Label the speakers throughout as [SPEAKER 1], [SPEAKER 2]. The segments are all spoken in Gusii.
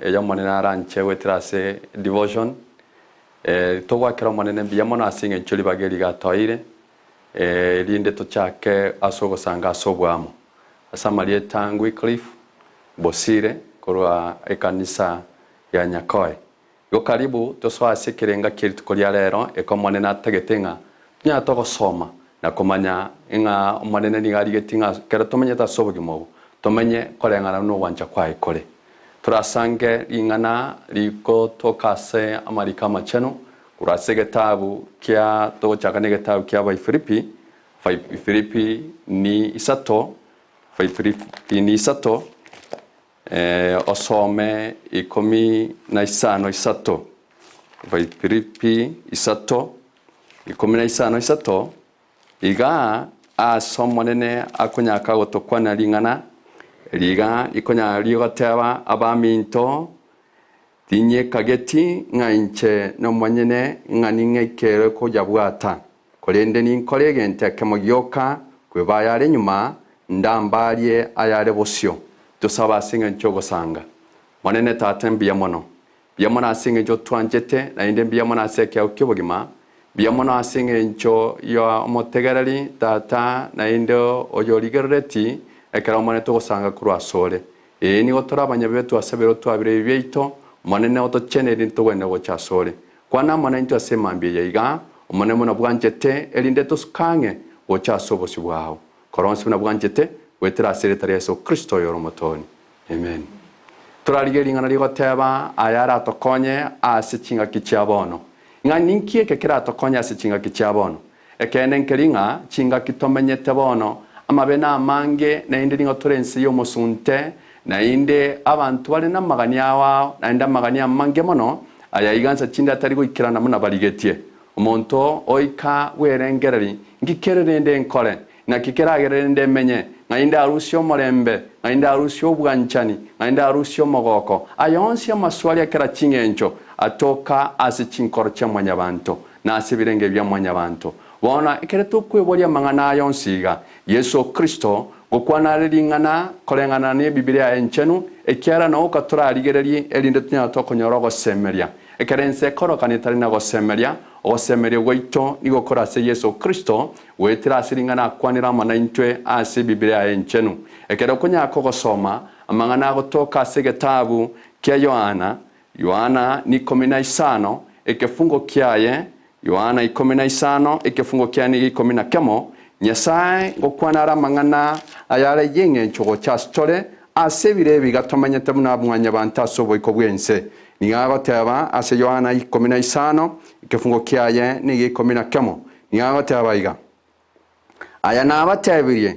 [SPEAKER 1] eye Omonene aranche goetera ase devotion. Togoakera Omonene mbuya mono ase eng'encho ribaga eri iga atoeire, erinde tochake ase ogosanga ase oboamo. Ase amarieta Wycliffe Bosire korwa ekanisa ya Nyakoe. Igo karibu tosoe ase ekerenga kie rituko ria rero eke Omonene atagete ng'a tonyare togosoma na komanya ng'a Omonene nigo arigetie ng'a ekero tomenyete ase obogima obo tomenye koreng'ana buna ogwancha kwaye kore. Torasange ring'ana rigotoka ase amariko amachenu korwa ase egetabu kia togochaka negetabu kia Abaifilipi, Filipi ni isato, Filipi ni isato, Osome 15 isato, Filipi 3, 15 isato, iga ase Omonene akonyaka gotokwana ring'ana riga rikonya rigoteba, Abaminto, tinyekageti ng'a inche nomonyene ng'a ning'aikere koyabwata, korende ninkore egento ekemo gioka, kweba ayare nyuma, ndambarie ayare bosio. Tosabe ase engencho y'ogosanga. Monene Tata, mbuya mono. Mbuya mono ase engencho otwanchete, naende mbuya mono ase ekeegwa ki'obogima. Mbuya mono ase engencho ya omotegereri, Tata, naende oyorigerereti ekero Omonene togosanga korwa asore. Ee, nigo tore abanyabibe twasabire otwabire ebibe biaito, Omonene otochene erinde togwenerwe gocha asore. Kwana amo naintwe ase emambia eye iga, Omonene buna bwanchete, erinde tosuke ang'e gocha ase obosio bwao. Kora onsi buna bwanchete, goetera ase erieta ria Yeso Kristo oyore Omotooni. Amen. Torarigie ring'ana rigoteba aya aratokonye ase chingaki chia bono. Ng'a ninki eke keratokonye ase chingaki chia bono? Ekeene nkeri ng'a chingaki tomenyete bono, amabe namange, naende nigo tore ense y'omosunte, naende abanto bare namagani ao ao, naende amagani amange mono, aya iga nsa chinde atari goikerana buna barigetie. Omonto oika bwerengereri, Nki kere rende nkore? Naki keragere rende menye? Ng'ai ndarusie omorembe? Ng'ai ndarusie obwanchani? Ng'ai ndarusie omogoko? Aya onsi amaswali a kera ching'encho atoka ase chinkoro chia mwanyabanto, na ase ebirenge bia mwanyabanto. Bono ekero tokweboria amang'ana aya onsi iga, Yeso Kristo ngokwana are ring'ana koreng'ana n'Ebibilia Enchenu, ekiagera nogoka torarigererie erinde tonyare tokonyora ogosemeria. Ekero ense ekorokana etari na gosemeria, ogosemeria gwaito nigo kore ase Yeso Kristo, goetera ase ring'ana akwanire amo naintwe ase Ebibilia Enchenu. Ekero okonyara kogosoma amang'ana agotoka ase egetabu kia Yohana, Yohana 15, ekefungo kiaye, Yohana 15, ekefungo kiaye nigo 11, Nyasae ngokwana are amang'ana ayare y'engencho gocha ase tore, ase ebiro ebi iga tomenyete buna mwanyabanto ase oboiko bw'ense. Nigo agoteba ase Yohana 15, ekefungo kiaye nigo 11, nigo agoteba iga, Aya nabatebirie,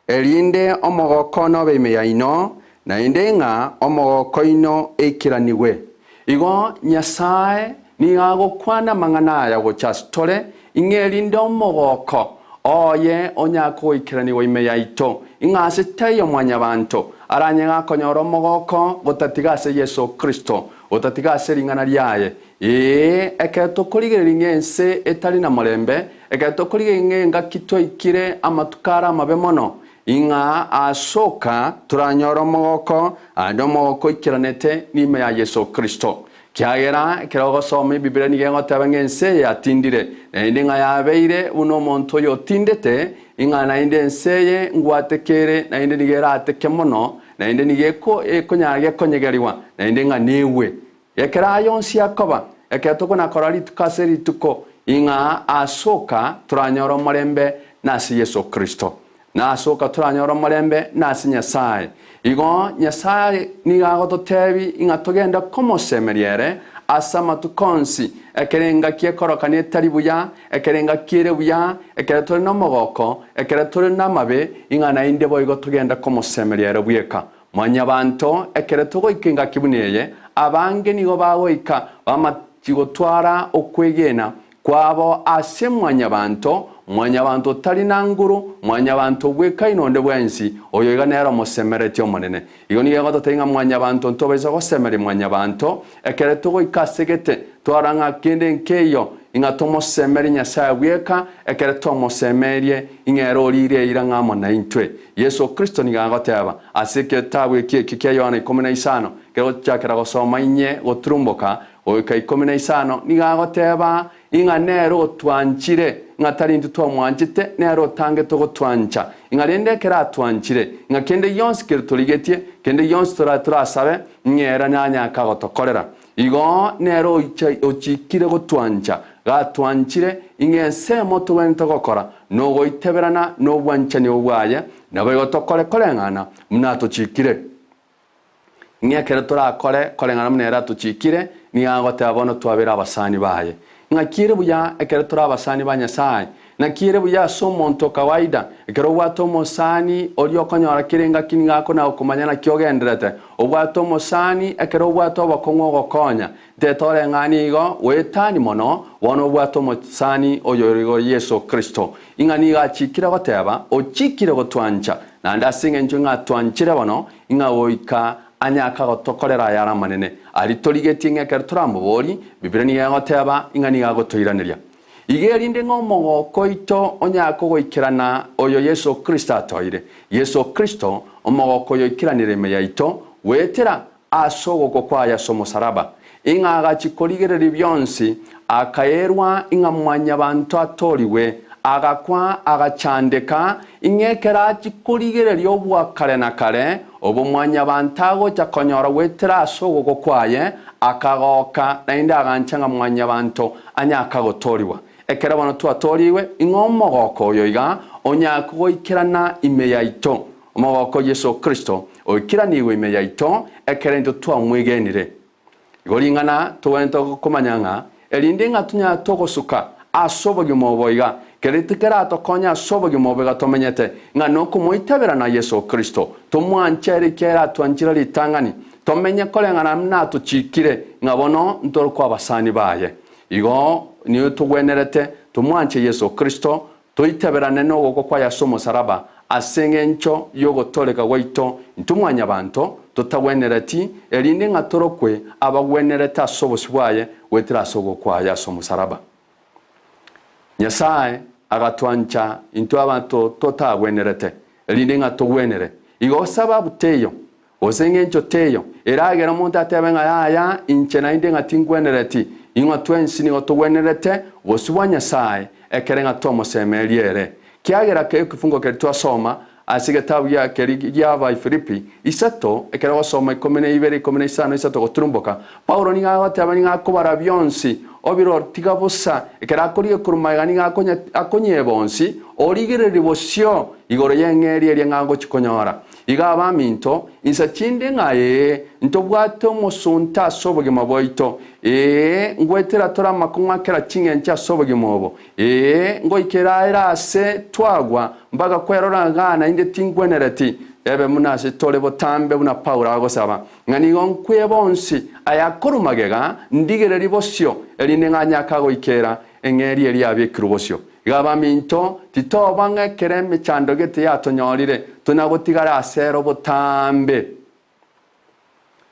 [SPEAKER 1] erinde omogoko nobe ime yaino, naende ng'a omogoko oino oikeranigwe. Igo Nyasae nigo agokwana amang'ana aya gocha ase tore, ing'a erinde omogoko oye onyare kogoikeranigwa ime yaito, ing'a ase taiyo mwanyabanto aranyare akonyora omogoko gotatiga ase Yeso Kristo, gotatiga ase ring'ana riaye. Ee, ekero tokorigereria ng'a ense etari na morembe, ekero tokorigereria ng'a engaki twaikire amatuko are amabe mono, ing'a asoka toranyore omogoko, aande omogoko oikeranete n'ime ya Yeso Kristo. Kiagera ekero ogosoma Ebibilia nigo egoteba ng'a ense eye yatindire, naende ng'a yabeire buna omonto oyo otindete, ing'a naende ense eye ngwateke ere, naende nigo erateke mono, naende nigo eko ekonyara gekonyegerigwa, naende ng'a negwe. Ekero aya onsi akoba, ekero tokona-korora rituko ase rituko, ing'a asoka toranyore omorembe nase Yeso Kristo, na asoka toranyore omorembe nase Nyasae. Igo Nyasae nigo agototebi ing'a togende komosemeria ere ase amatuko onsi, ekero engaki ekorokana etari buya, ekero engaki ere buya, ekero tore nomogoko, ekero tore namabe, ing'a naende boigo togende komosemeria ere bweka. Mwanyabanto, ekero togoika engaki buna eye, abange nigo bagoika bamachie gotwara okwegena kwabo ase mwanyabanto, mwanyabanto otari na nguru, mwanyabanto obwekaine onde bwensi, oyo iga nere omosemeretie Omonene. Igo nigo egototebia ng'a mwanyabanto ntobaisa gosemeria mwanyabanto, ekero togoika ase gete, twarora ng'a kende nkeiyo, ing'a tomosemerie Nyasae bweka, ekero twamosemerie, ing'a ere oriire eira ng'a amo naintwe. Yeso Kristo nigo agoteba ase egetabu eki eki kia Yohana 15. Kegochakera gosoma inye goturumboka goika ikomi na isano, nigo agoteba ing'a nere otwanchire, ng'a tari intwe twamwanchete, nere otangete gotwancha, ing'a rende ekero atwanchire, ng'a kende gionsi kere torigetie, kende gionsi torasabe, ng'a ere nanyake agotokorera. Igo nere ochikire gotwancha, gatwanchire, ing'a ensemo togwenerete gokora nogoiteberana nobwanchani obo bwaye, naboigo tokore koreng'ana buna atochikire. Ng'a ekero torakore koreng'ana buna ere atochikire, nigo agoteba bono twabere abasani baye. Ng'aki ere buya ekero tore abasani ba Nyasae? Naki ere buya ase omonto o kawaida, ekero obwate omosani oria okonyora kera engaki nigo akona-gokomanya naki ogendererete? Obwate omosani ekero obwate obokong'u ogokonya. Ntete oreng'ani igo, goetani mono, bono obwate omosani oyore igo Yeso Kristo. Ing'a nigo achikire goteba, Ochikire gotwancha, naende ase engencho ng'a atwanchire bono, Ng'a goika anyake gotokorera ayare amanene, aria torigetie ng'a ekero toramoborie, Bibilia nigo egoteba ing'a nigo agotoiraneria. Iga erinde ng'a omogoko oito onyake goikerana oyo Yeso Kristo atoeire. Yeso Kristo, omogoko oyo oikeranire ime yaito, goetera ase ogokwa kwaye ase omosaraba, ing'a agachia korigereria bionsi, akaerwa ing'a mwanyabanto atoorigwe, agakwa, agachandeka, Ing'a ekero achia korigereria obwa kare na kare, obwo Mwanyabanto agocha konyora goetera ase ogokwa kwaye, akagoka, naende agancha ng'a Mwanyabanto anyake gotoorigwa. Ekero bono twatoorigwe, ing'a omogoko oyo iga onyake goikerana ime yaito, omogoko o Yeso Kristo oikeranigwe ime yaito, ekero intwe twamwegenire. Igo ring'ana togwenerete komanya ng'a erinde ng'a tonyare togosuka ase obogima obo iga, kere tikeratokonye ase obogima obo iga tomenyete, ng'a nokomoitabera na Yeso Kristo, tomwanche ere ekiagera atwanchire ritang'ani, tomenye koreng'ana buna atochikire, ng'a bono ntorokwe abasani baye. Igo nigo togwenerete tomwanche Yeso Kristo, Toiteberane nogokwa kwaye ase omosaraba ase engencho y'ogotooreka gwaito intwe mwanyabanto totagwenereti, erinde ng'a torokwe abagwenerete ase obosio bwaye goetera ase ogokwa kwaye ase omosaraba. Nyasae agatwancha intwe abanto totagwenerete, erinde ng'a togwenere. Igo sababu teiyo, Gose engencho teiyo eragere omonto atebe ng'a yaya, inche naende ng'a tingwenereti. Ing'o twensi nigo togwenerete bosio bwa Nyasae ekere ng'a twamosemerie ere. Kiagera ekefungo keria twasoma ase egetabu gia keria gia Abaifilipi isato, ekero gosoma 12, 15, isato goturumboka, Paulo nigo agoteba nigo akobara bionsi, obirore tiga bosa, ekero akorigia korwa magega nigo akonyeba onsi, origererie bosio igoro y'eng'eria eria ng'a agochia konyora. Iga abaminto, insa chinde ng'a ee, ntobwate omosunte ase obogima bwaito, ee, ngoetera tore amakong'u a kera ching'encho ase obogima obo, ee, ngoikera ere aase twagwa mpaka kwerora ng'a naende tingwenereti, ebe buna ase tore botambe buna Paulo agosaba, ng'a nigo nkwe bonsi aya korwa magega ndigererie bosio, erinde ng'a nyake agoikera eng'eria eria yabekirwe bosio. Iga abaminto, titoba ng'a ekero emechando gete yatonyorire, tonagotigara ase ero botambe.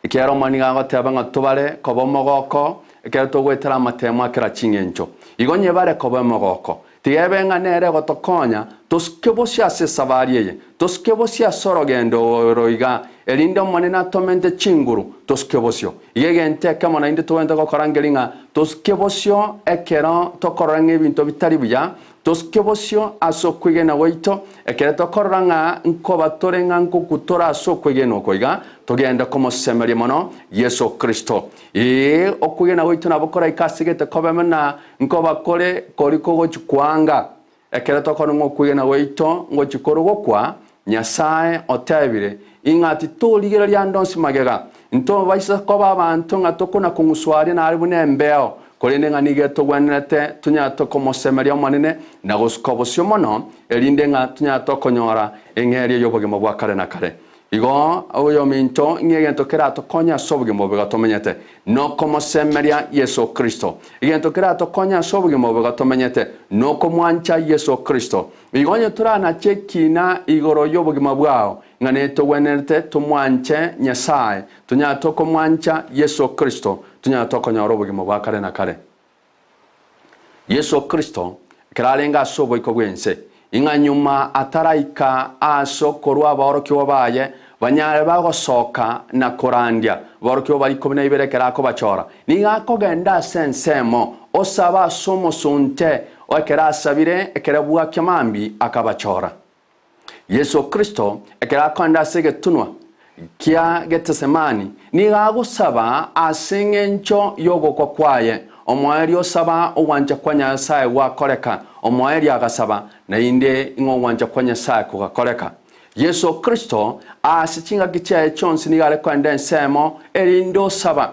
[SPEAKER 1] Ekiagera Omonene nigo agoteba ng'a tobare koba omogoko ekero togoetera amatemo a kera ching'encho. Igo nyebare koba omogoko. Tiga ebe ng'a nere egotokonya tosuke bosio ase esabari eye, tosuke bosio ase orogendo oro iga, erinde Omonene atomente chinguru tosuke bosio. Iga egento ekemo naende togwenerete gokora nkeri ng'a tosuke bosio ekero tokorora ng'a ebinto bitari buya, tosuke bosio ase okwegena gwaito, ekero tokorora ng'a nkoba tore ng'a nkokwa tore ase okwegena oko iga, togende komosemeria mono Yeso Kristo. Ee, okwegena gwaito nabo koraike ase gete kobe buna nkoba kore kori kogochia koanga. Ekero tokorora ng'a okwegena gwaito ngochia kore gokwa, Nyasae otebire, ing'a titorigereria ande onsi magega, ntobaisa koba abanto ng'a tokona kong'uswa aria na aria buna embeo, korende ng'a nigo etogwenerete tonyare tokomosemeria Omonene na gosuka obosio mono, erinde ng'a tonyare tokonyora eng'eria y'obogima bwa kare na kare. Igo oyominto, ng'a egento keratokonye ase obogima obo iga tomenyete, nokomosemeria Yeso Kristo. Egento keratokonye ase obogima obo iga tomenyete, nokomwancha Yeso Kristo. Igo onye toranache ekiina igoro y'obogima bwao, ng'a netogwenerete tomwanche Nyasae, tonyare tokomwancha Yeso Kristo, tonyare tokonyora obogima bwa kare na kare. Yeso Kristo ekero arenge ase oboiko bw'ense, ing'a nyuma ataraika aase okorua abaorokigwa baye. Banyare bagosoka na korandia aborokigwa baria 12 ekero akobachora. Nigo akogenda ase ensemo, osaba ase omosunte, o ekero asabire ekero bwakia mambia akabachora. Yeso Kristo ekero akoenda ase egetunwa kia Getesemani, nigo agosaba ase engencho y'ogokwa kwaye. Omoerio osaba ogwancha kwa Nyasae gwakoreka, omoerio agasaba, naende ing'a ogwancha kwa Nyasae kogakoreka. Yeso Kristo ase chingaki chiaye chionsi nigo are koenda ensemo, erinde osaba.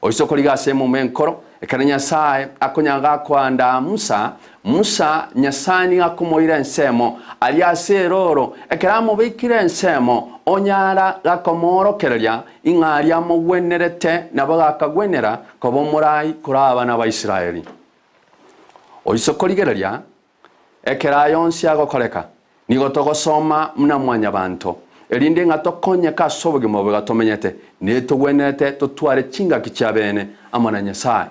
[SPEAKER 1] Oise koriga ase emuma enkoro, ekero Nyasae akonyaga koandaa Musa, Musa, Nyasae nigo akomoira ensemo aria ase erooro, ekero amobekire ensemo, onyara gakomoorokereria ing'a aria amogwenerete, nabo gakagwenera koba omorai korwa abana ba Israeli. Oise korigereria Ekero aya onsi agokoreka, nigo togosoma buna mwanyabanto, erinde ng'a tokonyeke ase obogima obo iga tomenyete, netogwenerete totware chingaki chiabeene amo na Nyasae.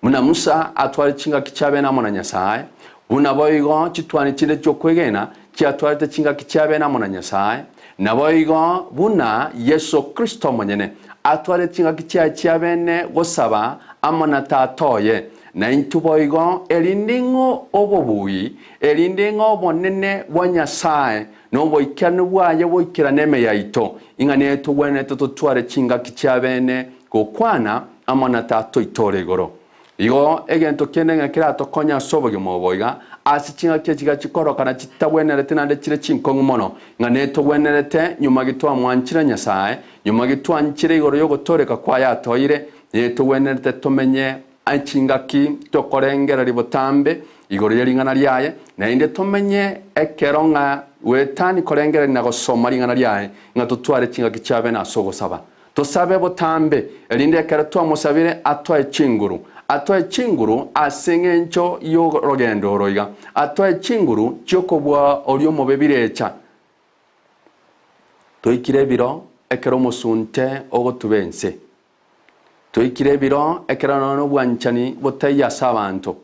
[SPEAKER 1] Buna Musa atwarete chingaki chiabeene amo na Nyasae, buna boigo chitwani chinde chi'okwegena chiatwarete chingaki chiabeene amo na Nyasae, naboigo buna Yeso Kristo omonyene atwarete chingaki chiaye chiabeene gosaba amo na Tata oye, Naintwe boigo, erinde ng'a obobui, erinde ng'a obonene bwa Nyasae na oboikeranu bwaye boikerane ime yaito, ing'a netogwenerete totware chingaki chiabeene gokwana amo na Tata oito ore igoro. Igo egento kende ng'a keratokonye ase obogima obo iga, ase chingaki echi iga chikorokana chitagwenereti naende chire chinkong'u mono, ng'a netogwenerete nyuma gitwamwanchire Nyasae, nyuma gitwanchire igoro y'ogotooreka kwaye atoeire, netogwenerete tomenye Aye chingaki tokorengereria botambe igoro ye ring'ana riaye, naende tomenye ekero ng'a goetania korengereria na gosoma ring'ana riaye, ng'a totware chingaki chiabene ase ogosaba. Tosabe botambe, erinde ekero twamosabire atoe chinguru, atoe chinguru ase engencho y'orogendo oro iga, atoe chinguru chi'okobua oria omobe birecha. Toikire ebiro ekero omosunte ogotuba ense. Toikire ebiro ekero nonya nobwanchani botaiyo ase abanto.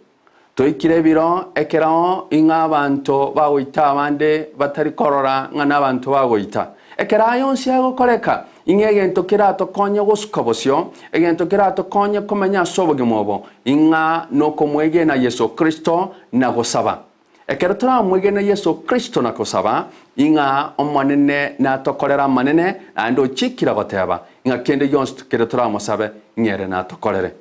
[SPEAKER 1] Toikire ebiro ekero ing'a abanto bagoita abande batari korora ng'a nabanto bagoita. Ekero aya onsi agokoreka, ing'a egento keratokonye gosuka bosio, egento keratokonye komenya ase obogima obo, ing'a nokomwegena Yeso Kristo na gosaba. Ekero toramwegene Yeso Kristo na kosaba, ing'a Omonene natokorere amanene, naende ochikire goteba, ing'a kende gionsi kere toramosabe, ing'a ere natokorere.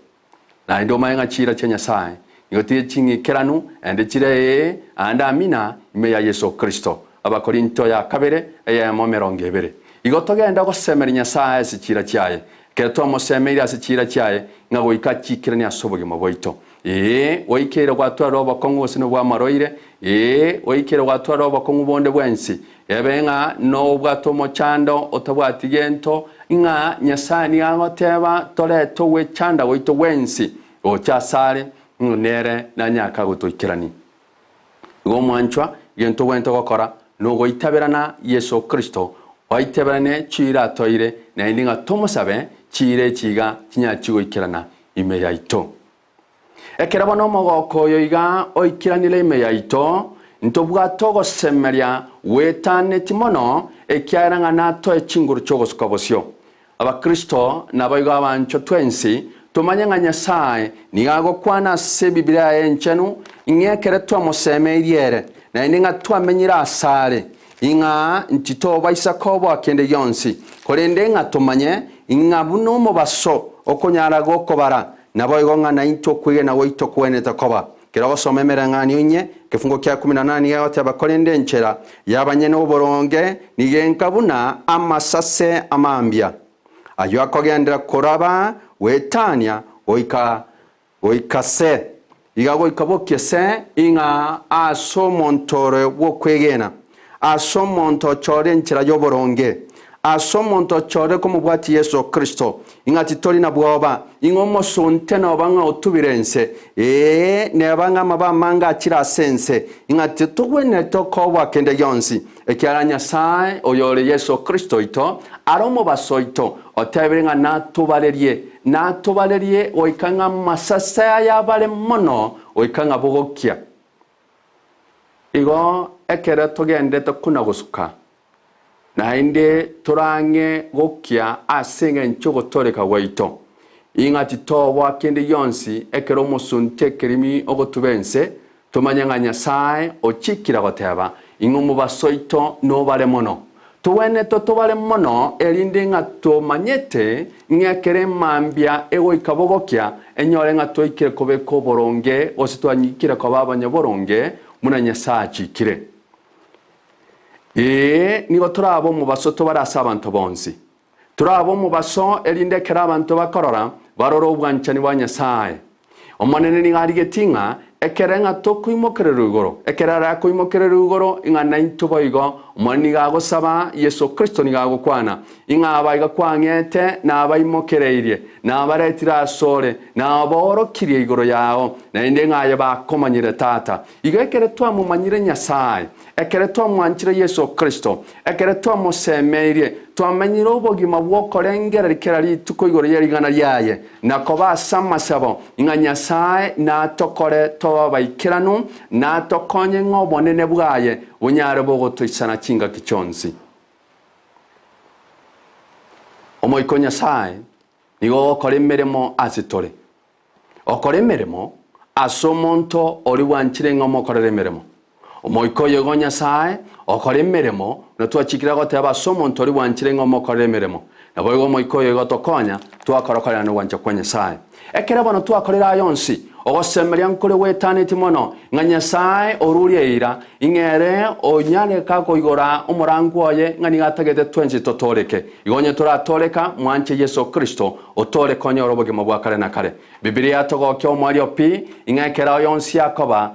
[SPEAKER 1] Naende omanye ng'a chiira chia Nyasae nigo chire ching'ikeranu, naende chire ee, naende amina, ime ya Yeso Kristo. Abakorinto ya kabere, eyemo 20. Igo togende gosemeria Nyasae ase chiira chiaye, ekero twamosemeire ase chiira chiaye, ng'a goika achikeranie ase obogima bwaito. Ee, goikeire gwatwarire obokong'u gose nobw'amarwaire, ee, goikeire gwatwarire obokong'u bonde bwensi, ebe ng'a nobwate omochando otabwati gento, ng'a Nyasae nigo agoteba torete ogwechanda gwaito gwensi gocha asare, ng'a nere nanyare gotoikerania. Igo omwanchwa, egento ogwenerete gokora nogoitaberana Yeso Kristo, oaitaberane chiira atoire, naende ng'a tomosabe chiira echi iga chinyare chigoikerana ime yaito. Ekero bono omogoko oyo iga oikeranire ime yaito, ntobwate ogosemeria gwetaneti mono, ekiagera ng'a natoe chinguru chi'ogosuka bosio. Abakristo naboigo abanchwa twensi tomanye ng'a Nyasae nigo agokwana ase Ebibilia yaye Enchenu, ng'a ekero twamosemeirie ere, naende ng'a twamenyire asare, ing'a ntitobaisa koboa kende gionsi, korende ng'a tomanye ng'a buna omobaso okonyara gokobara, naboigo ng'a naintwe okwegena gwaito kogwenerete koba. Kera ogosoma emereng'anio inye, ekefungo kia ikomi na nane nigo egoteba, Korende enchera y'abanyene oboronge nigo enka buna amasase amambia, ayio akogenderera koraba goetania goika Goika se, iga goika bokie se, ing'a ase omonto ore bw'okwegena, ase omonto ochorire enchera y'oboronge, ase omonto ochorire komobwatia Yeso Kristo, ing'a titori na bwoba, ing'a omosunte noba ng'a otubire ense, ee, neba ng'a amabe amange achire ase ense, ing'a titogwenereti okoboa kende gionsi, ekiagera Nyasae, oyore Yeso Kristo oito, are omobaso oito, otebire ng'a natobarerie Natobarerie goika ng'a amasase aya abare mono goika ng'a bogokia. Igo ekero togendete kona gosuka, Naende torang'e gokia ase engencho y'ogotooreka gwaito, ing'a titoboa kende gionsi ekero omosunte ekerimi ogotuba ense, tomanye ng'a Nyasae ochikire goteba, Ing'a omobaso oito nobare mono. Togwenerete tobare mono, erinde ng'a tomanyete ng'a ekero emambia egoika bogokia, enyore ng'a twaikire kobeka oboronge, gose twanyikire koba abanyaboronge, buna Nyasae achikire. Ee, nigo torabe omobaso tobare ase abanto bonsi. Torabe omobaso, erinde ekero abanto bakorora, barore obwanchani bwa Nyasae. Omonene nigo arigetie ng'a ekere ng'a tokoimokererwa igoro, ekero ere akoimokererwa igoro, ng'a naintwe boigo. Omonene nigo agosaba, Yeso Kristo nigo agokwana, ing'a aba iga kwang'ete nabaimokereirie, nabaretire asore, nabaorokirie igoro yao, naende ng'a aye bakomanyire Tata. Igo ekero twamomanyire Nyasae, ekero twamwanchire Yeso Kristo, ekero twamosemeirie, twamenyire obogima bw'okorengereria kera rituko igoro ye ring'ana riaye, na koba ase amasabo, ng'a Nyasae natokore tobe abaikeranu, natokonye ng'a obonene bwaye bonyare bogotoisana chingaki chionsi. Omoika o Nyasae nigo ogokora emeremo ase tore. Okora emeremo ase omonto oria bwanchire ng'a omokorere emeremo. Omoika oyo igo Nyasae okora emeremo, buna twachikire goteba ase omonto oria bwanchire ng'a omokorere emeremo. Naboigo Omoika oyo igo otokonya twakora okorera nogwancha kwa Nyasae. Ekero bono twakorire aya onsi, ogosemeria nkore gwetaneti mono, ng'a Nyasae orurie eira, ing'a ere onyare kakoigora omorangu oye ng'a nigo atagete twensi totooreke. Igo onye toratooreka, mwanche Yeso Kristo, otooreke onyore obogima bwa kare na kare. Bibilia yatogokia omoerio pi, ing'a ekero aya onsi akoba,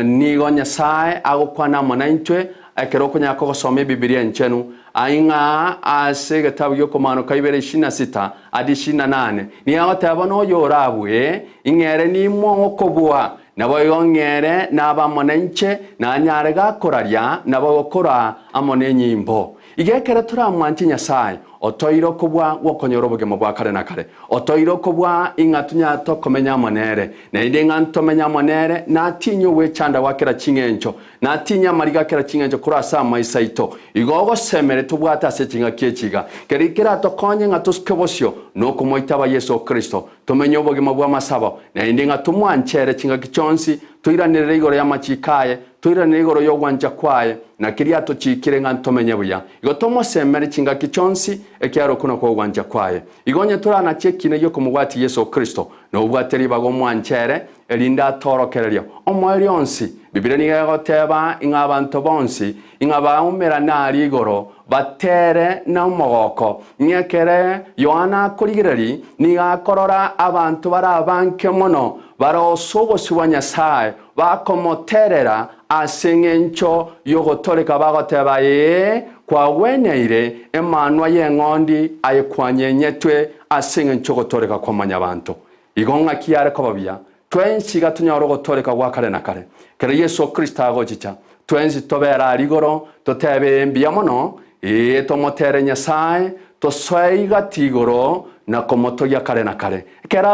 [SPEAKER 1] nigo Nyasae agokwana amo naintwe ekero okonyara kogosoma Ebibilia Enchenu, aing'a ase egetabu gi'Okomaanoka ibere ishirini na sita adi ishirini na nane, nigo agoteba, Bono oyorabue, ing'a ere nimwo okobua, naboigo ng'a ere nabe amo nainche, nanyare gakoraria, naboigo koraa amo nenyimbo. Igo ekero toramwanche Nyasae, otoire okobua gw'okonyora obogima bwa kare na kare, otoire okobua ing'a tonyare tokomenya amo nere, naende ng'a ntomenye amo nere, natinye ogwechanda gwa kera ching'encho, natinye amariga a kera ching'encho korwa ase amaiso aito. Igo ogosemeria tobwate ase ching'aki echi iga, keria keratokonye ng'a tosuke bosio nokomoitaba Yeso Kristo, tomenye obogima bw'amasabo, naende ng'a tomwanche ere chingaki chionsi, toiranerere igoro y'amachiko aye, Toiranere igoro y'ogwancha kwaye, na keria atochiikire ng'a ntomenye buya. Igo tomosemere chingaki chionsi, ekiagera okwo nakwo ogwancha kwaye. Igo onye toranache ekiina gi'okomobwatia Yeso Kristo, nobwate ribaga omwanche ere, erinde atoorokererie omoerio onsi. Bibilia nigo egoteba ing'a abanto bonsi ing'a baumerane aria igoro, batere na omogoko, ng'a ekere Yohana akorigereria, nigo akorora abanto bare abange mono bare ase obosio bwa Nyasae, Bakomoterera ase engencho y'ogotoreka bagoteba, Ee, kwagweneire emanwa y'eng'ondi aye kwanyenyetwe ase engencho y'ogotoreka kwa mwanyabanto. Igo ng'aki yare koba buya twensi iga tonyore ogotoreka gwa kare na kare. Ekero Yeso Kristo agochicha, twensi tobere aria igoro, totebe, Ee, mbuya mono, ee, tomotere Nyasae, tosoe igati igoro na komotogia kare na kare. Ekero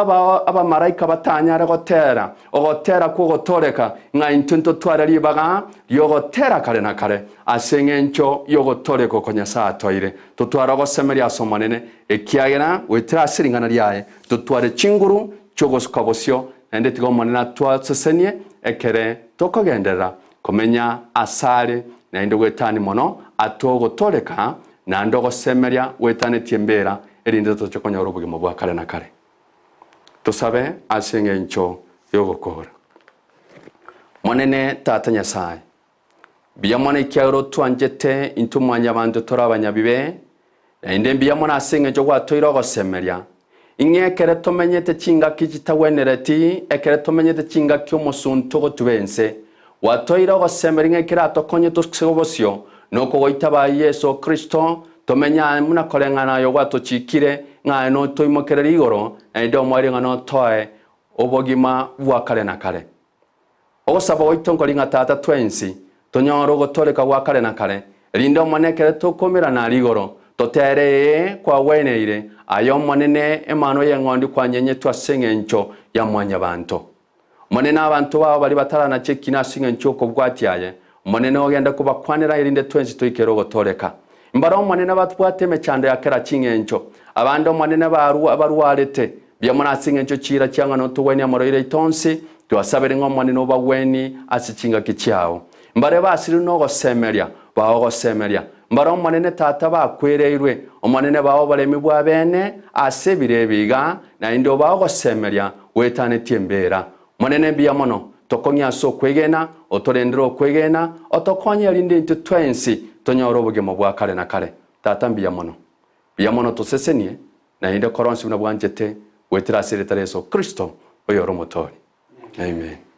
[SPEAKER 1] abamalaika batanyare gotera ogotera kw'ogotooreka, ng'a intwe ntotware ribaga ri'ogotera kare na kare ase engencho y'ogotooreka oko Nyasae atoeire, totware ogosemeria ase Omonene, ekiagera goetera ase ring'ana riaye totware chinguru chi'ogosuka bosio, naende tiga Omonene atwasesenie ekere tokogenderera komenya asare, naende goetania mono atoe ogotooreka naende ogosemeria goetanetie embera, erinde totoche konyora obogima bwa kare na kare. Tosabe ase engencho y'ogokoora. Monene Tata Nyasae, mbuya mono ekiagera otwanchete intwe mwanyabanto tore abanyabibe, naende mbuya mono ase engencho gwatoire ogosemeria, ing'e ekere tomenyete chingaki chitagwenereti, ekere tomenyete chingaki omosunte ogotuba ense, Gwatoire ogosemeria ng'a ekero atokonye tosike obosio, nokogoitaba aye Yeso Kristo, tomenye aye buna koreng'ana aye gwatochikire, ng'a aye notoimokererie igoro, naende omoerio ng'a notoe obogima bwa kare na kare. Ogosaba gwaito nkori ng'a Tata twensi tonyore ogotooreka gwa kare na kare, erinde Omonene ekero tokomerana aria igoro, totere ee kwagweneire, aye Omonene, Emanwa y'Eng'ondi kwanyenyetwe ase engencho ya mwanyabanto. Omonene abanto bao baria bataranache ekina ase engencho y'okobwatia aye, Omonene ogende kobakwanera erinde twensi toikere ogotooreka. Mbare Omonene batbwate emechando ya kera ching'encho. Abande Omonene barwa barwarete. Mbuya mono ase eng'encho chiira chia ng'a notogwenie amorwaire aito onsi, twasabire ng'a Omonene obagwenie ase chingaki chiao. Mbare basirwe nogosemeria, bae ogosemeria. Mbare Omonene Tata bakwereirwe, Omonene bae oboremi bw'abeene ase ebiro ebi iga, naende obae ogosemeria goetanetie embeera. Monene mbuya mono, tokong'e ase okwegena, otorendere okwegena, otokonye erinde intwe twensi tonyore obogima bwa kare na kare. Tata mbuya mono. Mbuya mono tosesenie, naende kora onsi buna bwanchete, goetera ase erieta ria Yeso Kristo, oyore Omotoori. Amen.